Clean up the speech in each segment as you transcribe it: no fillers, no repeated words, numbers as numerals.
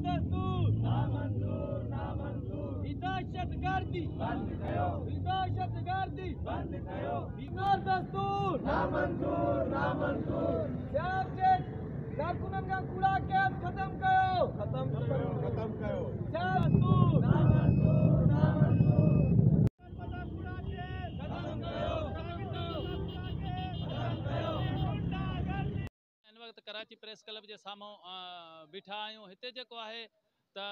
دستور نامنظور نامنظور، هي دهشتگردي بند ڪيو، هي دهشتگردي بند ڪيو، هي دستور نامنظور نامنظور۔ سياب جي ڪارڪنن کان ڪوڙا ڪيس ختم ڪيو، ختم ڪيو، ختم ڪيو۔ دستور نامنظور نامنظور، ختم ڪيو، ختم ڪيو۔ هن وقت ڪراچي پريس ڪلب جي سامهون بيٺا آهيون، هتي جيڪو آهي ته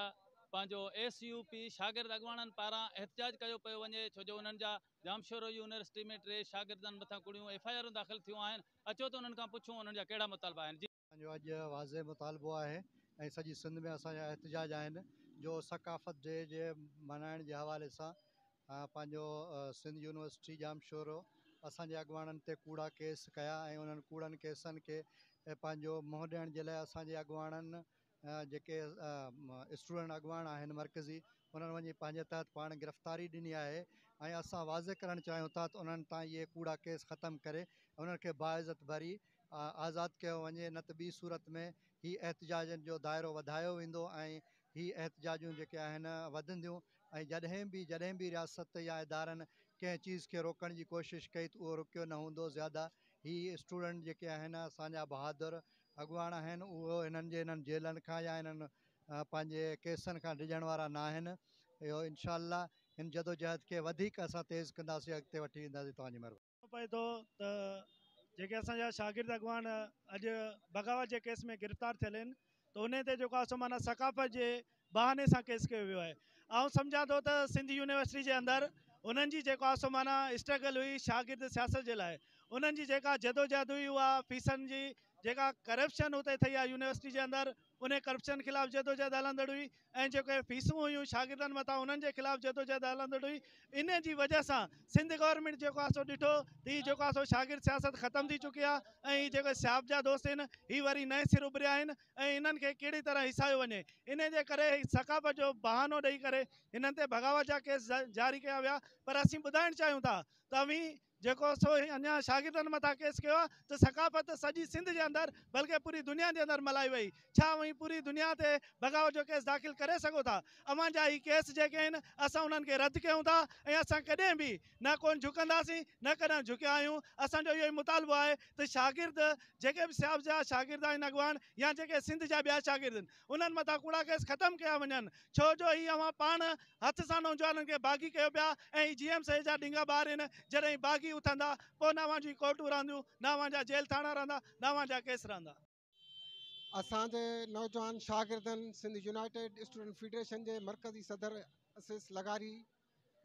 پنهنجو ايس يو پي شاگرد اڳواڻن پاران احتجاج ڪيو پيو وڃي، ڇو جو انهن جا ڄامشورو يونيورسٽي ۾ 3 شاگردن مٿان ڪوڙيون ايف I آرون داخل ٿيون آهن۔ اچو ته انهن کان پڇون انهن جا ڪهڙا مطالبا آهن۔ جي اسان جو اڄ واضح مطالبو آهي ۽ سڄي سنڌ ۾ اسان جا احتجاج آهن جو ثقافت ڊي جي ملهائڻ جي حوالي سان پنهنجو سنڌ يونيورسٽي ڄامشورو اسان جي اڳواڻن تي ڪوڙا ڪيس ڪيا ۽ انهن ڪوڙن ڪيسن کي پنهنجو منهن ڏيڻ جي لاءِ اسان جي اڳواڻن جيڪي اسٽوڊنٽ اڳواڻ آهن مرڪزي، انهن وڃي پنهنجي تحت پاڻ گرفتاري ڏني آهي ۽ اسان واضح ڪرڻ چاهيون ٿا ته انهن تان اهي ڪوڙا ڪيس ختم ڪري انهن کي باعزت ڀري آزاد ڪيو وڃي، نه ته ٻي صورت ۾ هي احتجاجن جو دائرو وڌايو ويندو ۽ هي احتجاجون جيڪي آهن وڌنديون ۽ جڏهن به رياست يا ادارن ڪنهن چيز کي روڪڻ جي ڪوشش ڪئي ته اهو رڪيو نه هوندو۔ زياده هي اسٽوڊنٽ جيڪي آهن اسان جا بهادر اڳواڻ آهن، اهو هنن جي هنن جيلن کان يا هنن پنهنجي ڪيسن کان ڊڄڻ وارا نه آهن۔ اهو انشاء الله هن جدوجهد کي وڌيڪ اسان تيز ڪنداسين، اڳتي وٺي وينداسين۔ توهان جي مهرباني۔ پئي ٿو ته جيڪي اسان جا شاگرد اڳواڻ اڄ بغاوت جي ڪيس ۾ گرفتار ٿيل آهن ته ان تي جيڪو آهي سو معنيٰ ثقافت جي بهاني سان ڪيس ڪيو ويو آهي۔ آئون سمجهان ٿو ته سنڌ يونيورسٽي جي اندر انهن جي جيڪو آهي سو معنيٰ اسٽرگل هئي شاگرد سياست جي لاءِ، انهن جي جيڪا جدوجهد هئي اها فيسن جي جيڪا ڪرپشن اتي ٿي آهي يونيورسٽي جي اندر، ان ڪرپشن خلاف جدوجهد هلندڙ هئي ۽ جيڪي فيسون هيون شاگردن مٿان انهن جي خلاف جدوجهد هلندڙ هئي۔ ان جي وجهه سان سنڌ گورنمينٽ جيڪو آهي سو ڏٺو ته هي جيڪو آهي سو شاگرد سياست ختم ٿي چڪي آهي ۽ هي جيڪي سياب جا دوست آهن هي وري نئين سر اڀريا آهن ۽ انهن کي ڪهڙي طرح هيسايو وڃي، ان جي ڪري ثقافت جو بهانو ڏئي ڪري هنن تي بغاوت جا ڪيس جاري ڪيا ويا۔ پر اسين ٻڌائڻ چاهيون ٿا ته اوهين جيڪو سو اڃا شاگردن مٿان ڪيس ڪيو آهي ته ثقافت سڄي سنڌ جي اندر بلڪه پوري دنيا جي اندر ملهائي وئي، ڇا اوهين پوري دنيا تي بغاوت جو ڪيس داخل ڪري سگهو ٿا؟ اوهان جا هي ڪيس جيڪي آهن اسان انهن کي رد ڪيون ٿا ۽ اسان ڪڏهن به نه ڪونه جهڪنداسين نه ڪڏهن جهڪيا آهيون۔ اسان جو اهو ئي مطالبو آهي ته شاگرد جيڪي به سياب جا شاگرد آهن اڳواڻ يا جيڪي سنڌ جا ٻيا شاگرد آهن انهن مٿان ڪوڙا ڪيس ختم ڪيا وڃن، ڇو جو هي اوهان پاڻ هٿ سان نوجوانن کي باغي ڪيو پيا ۽ هي جي ايم سيد جا ڏنگا ٻار آهن، جڏهن باغي اٿندا پوءِ نه اوهان جون ڪورٽون رهنديون، نه اوهان جا جيل ٿاڻا رهندا، نه اوهان جا ڪيس رهندا۔ اسان جي نوجوان شاگردن سنڌ يونائيٽيڊ اسٽوڊنٽ فيڊريشن جي مرڪزي صدر اسيس لغاري،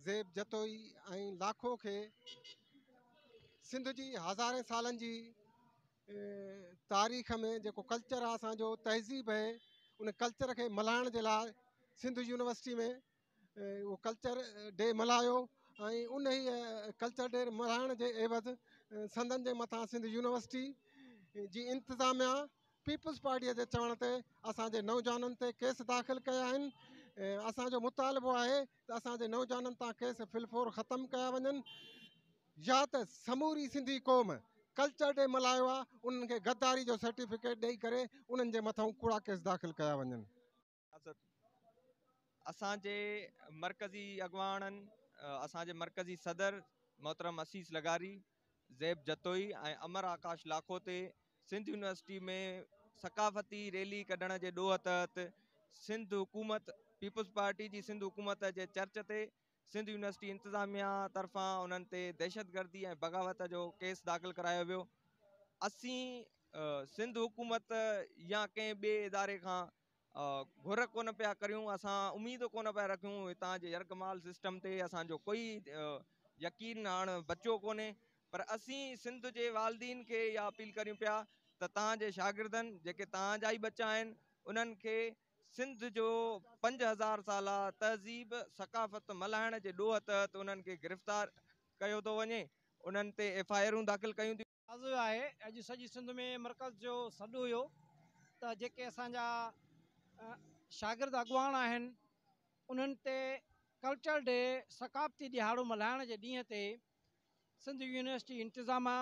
زيب جتوئي ۽ لاکو کي سنڌ جي هزارين سالن جي تاريخ ۾ جيڪو ڪلچر آهي، اسان جو تهذيب آهي، ان ڪلچر کي ملهائڻ جي لاءِ سنڌ يونيورسٽي ۾ اهو ڪلچر ڊي ملهايو ۽ ان ئي ڪلچر ڊي ملهائڻ جي عيوض سندن جي مٿان سنڌ يونيورسٽي جي انتظاميا پيپلز پارٽيءَ جي چوڻ تي اسان جي نوجوانن تي ڪيس داخل ڪيا آهن۔ اسان جو مطالبو آهي ته اسان جي نوجوانن تان ڪيس فلفور ختم ڪيا وڃن يا ته سموري سنڌي قوم ڪلچر ڊي ملهايو آهي انهن کي غداري جو سرٽيفڪيٽ ڏيئي ڪري انهن جي مٿان ڪوڙا ڪيس داخل ڪيا وڃن۔ اسان جي مرڪزي اڳواڻن، اسان جي مرڪزي صدر محترم اسيس لغاري، زيب جتوئي ۽ امر آڪاش لاکو تي سنڌ يونيورسٽي ۾ ثقافتي ريلي ڪڍڻ جي ڏوهه تحت سنڌ حڪومت، پيپلز پارٽي جي سنڌ حڪومت جي چرچ تي سنڌ يونيورسٽي انتظاميا طرفان انهن تي دهشتگردي ۽ بغاوت جو ڪيس داخل ڪرايو ويو۔ اسين سنڌ حڪومت يا ڪنهن ٻئي اداري کان گهر ڪونه پيا ڪريون، اسان اميد ڪونه پيا رکيون۔ هتان جي يرغمال سسٽم تي اسان جو ڪوئي يقين هاڻ بچيو ڪونهي، پر اسين سنڌ جي والدين کي اها اپيل ڪريون پيا ته توهان جي شاگردن جيڪي توهان جا ئي ٻچا آهن انهن کي سنڌ جو 5000 سالا تهذيب ثقافت ملهائڻ جي ڏوهه تحت انهن کي گرفتار ڪيو ٿو وڃي، انهن تي ايف I آرون داخل ڪيون ٿيون۔ واضح آهي اڄ سڄي سنڌ ۾ مرڪز جو سڏ هيو ته جيڪي اسان جا شاگرد اڳواڻ آهن انهن تي ڪلچر ڊي ثقافتي ڏهاڙو ملهائڻ جي ڏينهن تي سنڌ يونيورسٽي انتظاميا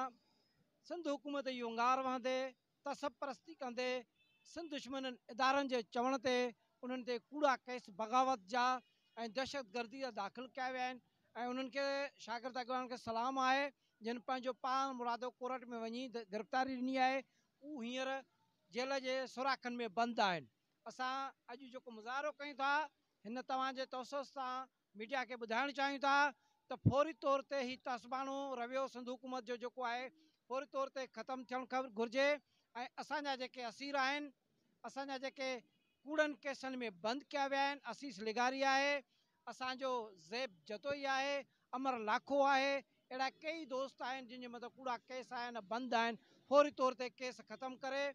سنڌ حڪومت جي اونگار وهندي تعصب پرستي ڪندي سنڌ دشمنن ادارن جي چوڻ تي انهن تي ڪوڙا ڪيس بغاوت جا ۽ دهشتگردي جا داخل ڪيا ويا آهن ۽ انهن کي شاگرد اڳواڻن کي سلام آهي جن پنهنجو پاڻ مرادو ڪورٽ ۾ وڃي گرفتاري ڏني آهي هو هينئر جيل جي سوراخن ۾ بند آهن. اسان اڄ جيڪو مظاهرو ڪيون ٿا هن توهان جي توسط سان ميڊيا کي ٻڌائڻ چاهيون ٿا ته فوري طور تي هي تعصباڻو رويو سنڌ حڪومت جو جيڪو آهي فوري طور تي ختم ٿيڻ گهرجي ۽ اسان جا جيڪي اسير آهن اسان جا جيڪي ڪوڙن ڪيسن ۾ بند ڪيا ويا آهن اسيس لغاري آهي اسان جو زيب جتوئي آهي امر لاکو آهي اهڙا ڪيئي دوست آهن جن جي مٿان ڪوڙا ڪيس آهن بند آهن فوري طور تي ڪيس ختم ڪري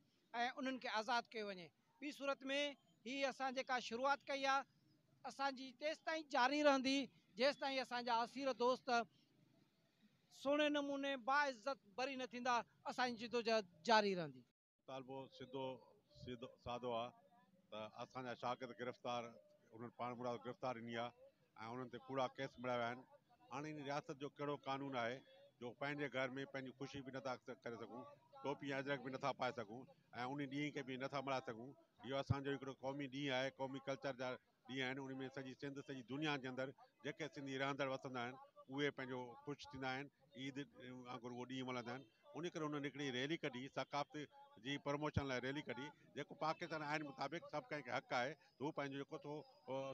۽ انهن کي آزاد ڪيو وڃي ٻي صورت ۾ هي اسان جيڪا شروعات ڪئي آهي اسان جي تيستائين جاري رهندي جيستائين اسان جا اسير دوست سهڻي نموني باعزت بري نه ٿيندا اسان جي جدوجهد جاري رهندي. مطالبو سڌو سادو آ ته اسان جا شاگرد گرفتار انهن پاڻمرادو گرفتاري ڏني آ ۽ انهن تي ڪوڙا ڪيس مڙهيا ويا آهن هاڻي ان رياست جو ڪهڙو قانون آهي جو پنهنجي گهر ۾ پنهنجي خوشي به نٿا ڪري سگهون ٽوپي ۽ اجرڪ به نٿا پائي سگهون ۽ ان ڏينهن کي به نٿا ملهائي سگهون اهو اسان جو هڪڙو قومي ڏينهن آهي قومي ڪلچر جا ڏينهن آهن ان ۾ سڄي سنڌ سڄي دنيا جي اندر جيڪي سنڌي رهندڙ وسندا آهن اهي پنهنجو خوش ٿيندا آهن عيد وانگر اهو ڏينهن ملهائيندا آهن ان ڪري هنن هڪڙي ريلي ڪڍي ثقافت جي پروموشن لاء ريلي ڪڍي جيڪو پاڪستان آئين مطابق سڀ ڪنهن کي حق آهي ته هو پنهنجو جيڪو سو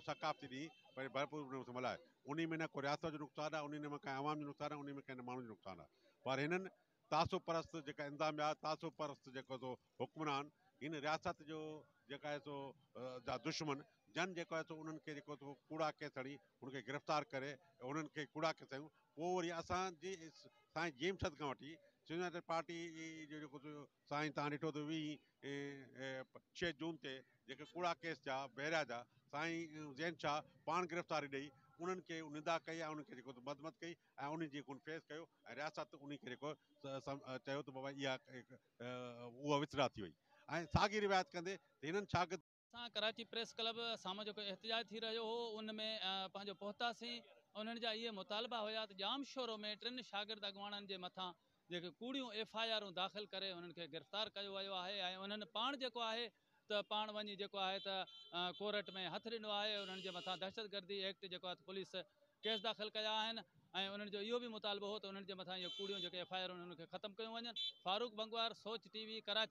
ثقافتي ڏينهن پنهنجي ڀرپور نموني سان ملهائي انهي ۾ نه ڪو رياست جو نقصان آهي انهي ۾ ڪنهن عوام جو نقصان آهي انهي ۾ ڪنهن ماڻهو جو نقصان آهي پر هنن تعصب پرست جيڪا انتظاميا تعصب پرست جيڪو سو حڪمران هن رياست جو جيڪا آهي سو جا دشمن جن جيڪو آهي سو انهن کي جيڪو سو ڪوڙا ڪيس هڻي انهن کي گرفتار ڪري انهن کي ڪوڙا ڪيس هنيون پوء وري اسان جي سائين جي ايم سيد کان وٺي سنڌ يونائيٽيڊ پارٽي جو جيڪو سو سائين تان ڏٺو ته 26 جون تي جيڪي ڪوڙا ڪيس ٿيا بحريا جا سائين زين شاهه پاڻ گرفتاري ڏئي انهن کي نندا ڪئي ۽ انهن کي جيڪو مذمت ڪئي ۽ انهن جي ڪنفيس ڪيو ۽ رياست انهي کي جيڪو چيو ته بابا اها اها وٿڊرا ٿي وئي ۽ ساڳي روايت ڪندي ته هنن شاگرد. اسان ڪراچي پريس ڪلب سامهون جيڪو احتجاج ٿي رهيو هو ان ۾ پنهنجو پهتاسين انهن جا اهي مطالبا هيا ته ڄامشورو ۾ ٽن شاگرد اڳواڻن جي مٿان جيڪي ڪوڙيون ايف I آرون داخل ڪري انهن کي گرفتار ڪيو ويو آهي ۽ انهن پاڻ جيڪو آهي ته پاڻ وڃي جيڪو آهي ته ڪورٽ ۾ هٿ ڏنو آهي انهن جي مٿان دهشتگردي ايڪٽ جيڪو آهي ته پوليس ڪيس داخل ڪيا آهن ۽ انهن جو اهو به مطالبو هو ته انهن جي مٿان اهي ڪوڙيون جيڪي ايف I آرون انهن کي ختم ڪيون وڃن. فاروق بنگوار، سوچ ٽي وي، ڪراچي.